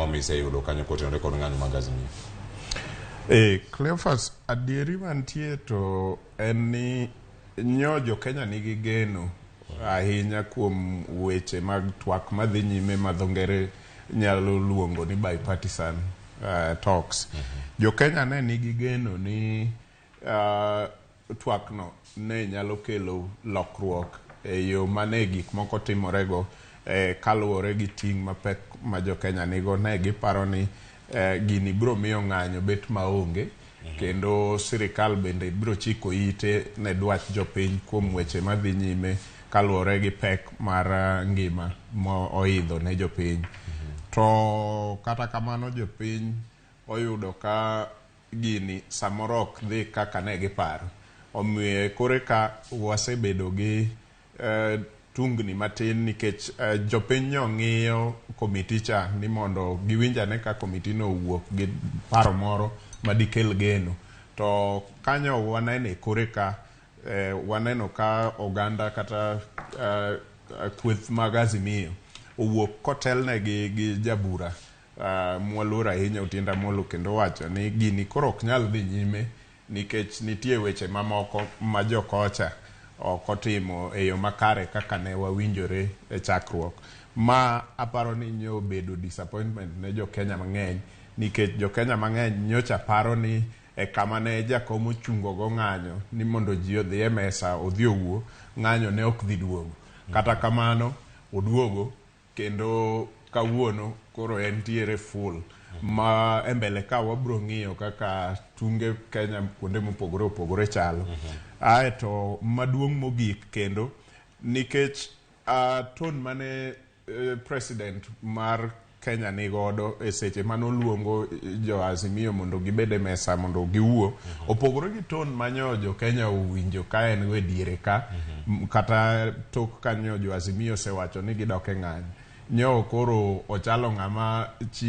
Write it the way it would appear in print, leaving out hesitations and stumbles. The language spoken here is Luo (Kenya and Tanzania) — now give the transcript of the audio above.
miseyudo kanyo kotenore kod ng'anyo mag Azimio? Cleophas, adieri mantie to en ni nyo jo Kenya nigi geno ahinya kuom weche mag twak madhi nyime ma dho ngere nyalo luongo ni bipartisan talks. Jo Kenya ne nigi geno ni twak no ne nyalo kelo lokruok e yo mane gik moko timorego kaluwore gi ting' mapek ma jo Kenya nigo. Ne giparo ni gini biro miyo ng'anyo bet maonge kendo sirikal bende biro chiko ite ne dwach jopiny kuom weche madhi nyime kaluwore gi pek mar ngima mo oidho ne jopiny. To kata kamano jopiny oyudo ka gini samoro ok dhi kaka ne giparo. Omiyo kore ka wasebedo gi tungni matin nikech jopiny nyo ng'iyo komiti cha ni mondo giwinj ane ka komiti no owuok gi paro moro madikel geno. To kanyo waneno e kore ka waneno ka oganda kata kweth mag Azimio owuok kotelnegi gi jabura mwaluor ahinya Otiende Amollo, kendo owacho ni gini koro ok nyal dhi nyime nikech nitie weche mamoko ma jokocha ok otimo e yo makare kaka ne wawinjore e chakruok. Ma aparo ni nyo obedo disappointment ne jo Kenya mang'eny nikech jo Kenya mang'eny nyocha paro ni e kama ne jakom ochungo go ng'anyo ni mondo ji odhi e mesa odhi owuo, ng'anyo ne ok dhi duogo. Kata kamano oduogo kendo kawuono koro entiere full ma e mbele ka wabro ng'iyo kaka tunge Kenya kuonde mopogore opogore chalo. Aeto maduong' mogik kendo nikech tone mane president mar Kenya nigodo e seche manoluongo jo Azimio mondo gibed e mesa mondo giwuo opogore gi tone manyo jo Kenya owinjo ka en go e diere ka kata tok kanyo jo Azimio osewacho ni gidok e ng'anyo. Nyo koro ochalo ng'ama chi